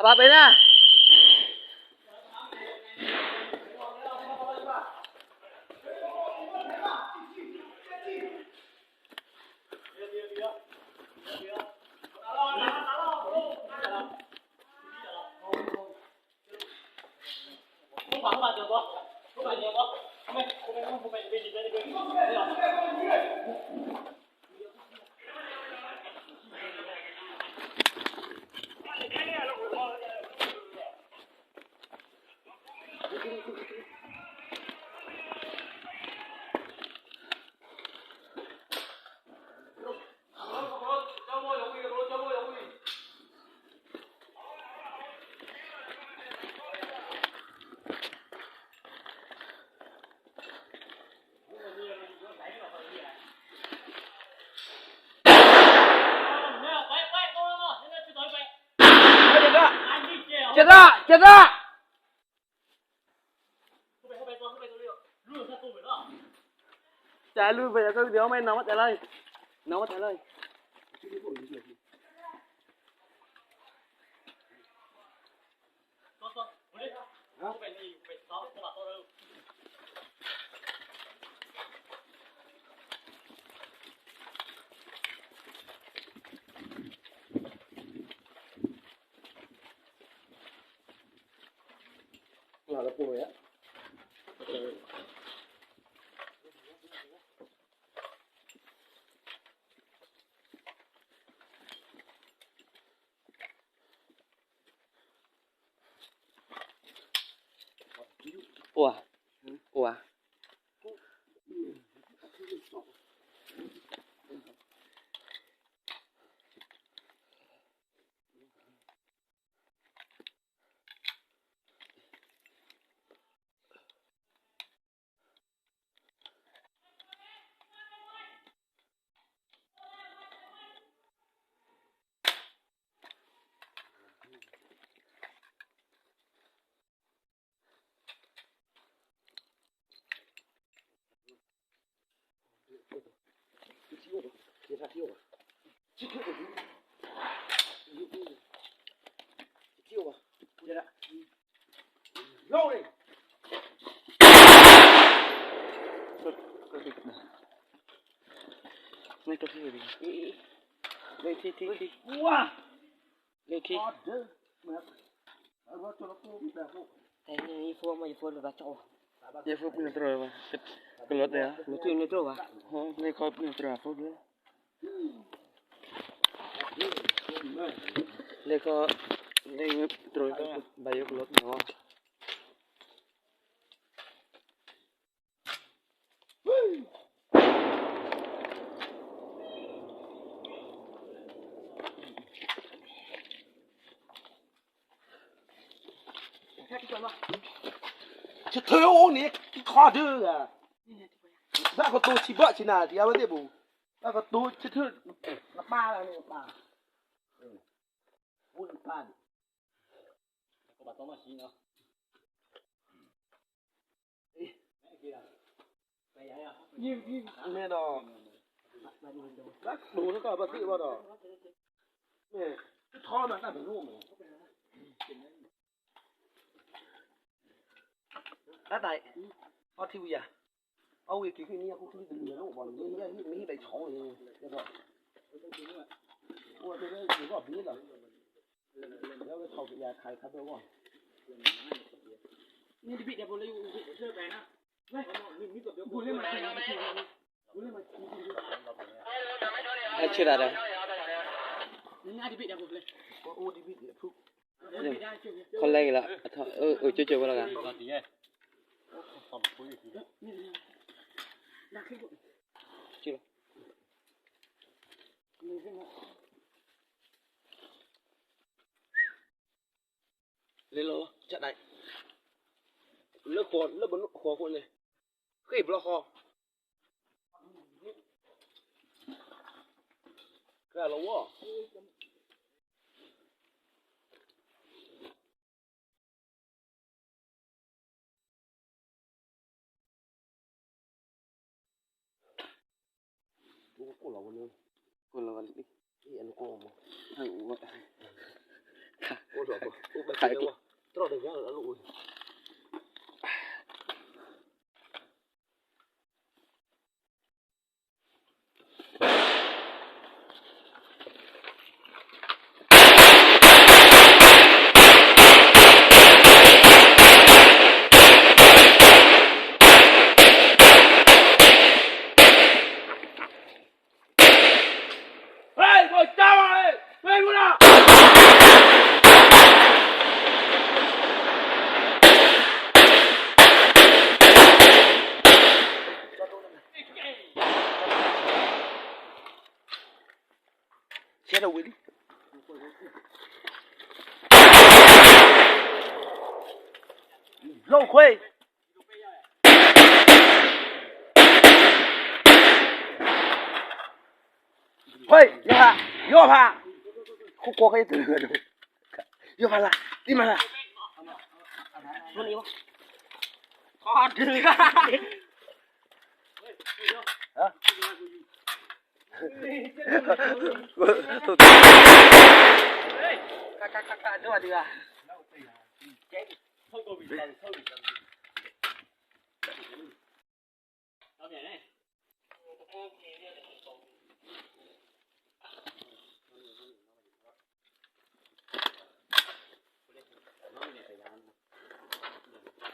ပၢ်ပဲဒၣ် ကဲဒၣ် ကဲဒၣ် တၢ်လူၤဖဲတၢ်ကဒံးအီၣ်မ့ၢ်နီၢ်ဝဲတၢ်လီၤ, နီၢ်ဝဲတၢ်လီၤ. အိၣ်ဧါ, အိၣ်ဧါ. လၢခံ လၢခံ လၢခံ ယဖိမ့ၢ်ယဖိလၢဘၣ်ကၠီ, ယဖိပှ့ၤတြီၤဘၣ်, ကလီၤတဲာ်ဧါ, မ့ၢ်တြီၤဘၣ်, လၢခီပှ့ၤတြီၤဖိပှ့ၤ, လၢခီ, လၢတြီၤဘၣ်, ဘၣ်ယိၣ်ကလီၤတဲာ်လီၤ. ဆၢထၢၣ်အိၣ်န့ၣ် ခီဒၢဂၤ, ဘၣ်ကတိၤဆံးဘၣ်ဆံးနၤ ဒ်အဝဲသ့ၣ်ပူၤ, ဘၣ်ကတိၤဆၢထၢၣ်, နပၢ်လၢနပၢ်, အိၣ်နပၢ်န့ၣ်, မ့ၢ်ဒီး, ဘၣ်တိၤလၢကဘၣ်သ့ၣ်ဘၣ်ဒီး, မ့ၢ်, ထီနၤတၢ်မနုၤမ့ၢ်, တၢ်တၢ်, အီထံဝံၤယၤ, အဝဲက့ၤက့ၤန့ၣ် အခိၣ်ချံတလံၤလၢအိၣ်ဘၣ်န့ၣ် မ့ၢ်ဟံၣ်ဘၣ်ဆီန့ၣ်, အိၣ်ဝဲဖဲလၢယဂီၢ်ဘ့လီၤ, လၢဝဲထီၣ်က့ၤယၤခါခါဘၢအဂီၢ်, န့ၣ်တဘ့ၣ်ဒီးဖိလၢယအိၣ်ဘ့ၣ်, ဟဲဆၢတၢ်ဒီး, အိၣ်တဘ့ၣ်ဒီးဖိလၢ, ခီလဲက့ၤလီၤ, အၢ ကၠိကၠိဝဲလီၤဂၤ, လီၤ, လဲၤလီၤ, လၢဃီ, လၢဃီခိၣ်န့ၣ်, ဃ့ၢ်ဘျီဃီ, ဃ့ၢ်လီၤဝီၤ ကိၢ်လီၤဝဲလၢ, ကိၢ်လီၤဝဲလၢ, အကိၢ်မး, ဟဲအိၣ်ဝဲ, အိၣ်လီၤဘၣ် အိၣ်ဘၣ်ကဲဝဲ တြီၢ်တဂၤလၢအလိၣ်အိၣ် ဆဲးဒီးဝံၤလံ လီၢ်ခွဲ ခွဲ ယိၤဖး ယိၤဖး ခိၣ်ကိးခဲအံၤတလၢာ်ဒီး ယိၤဖးလၢ တံၢ်မၤလၢ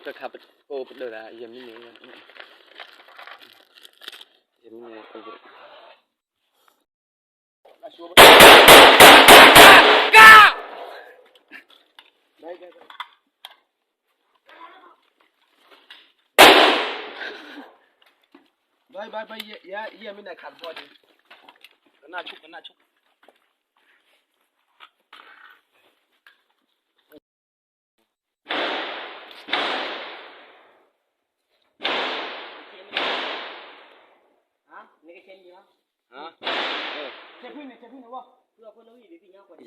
တခါပအိၣ်ပဒိၣ်ဒၣ် ယမံးန့ၣ် ယမံးန့ၣ် ဘၣ်ဘၣ်ဘၣ် ယဲမ့ၢ်နခးတဘီဒီး ကနၣ်ဆူၣ် ကနၣ်ဆူၣ် ယပ့ၤလီၤ ဒိဖျါက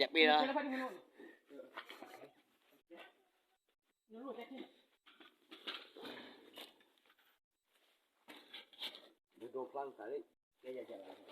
သးလံ ကဲယၤယၤ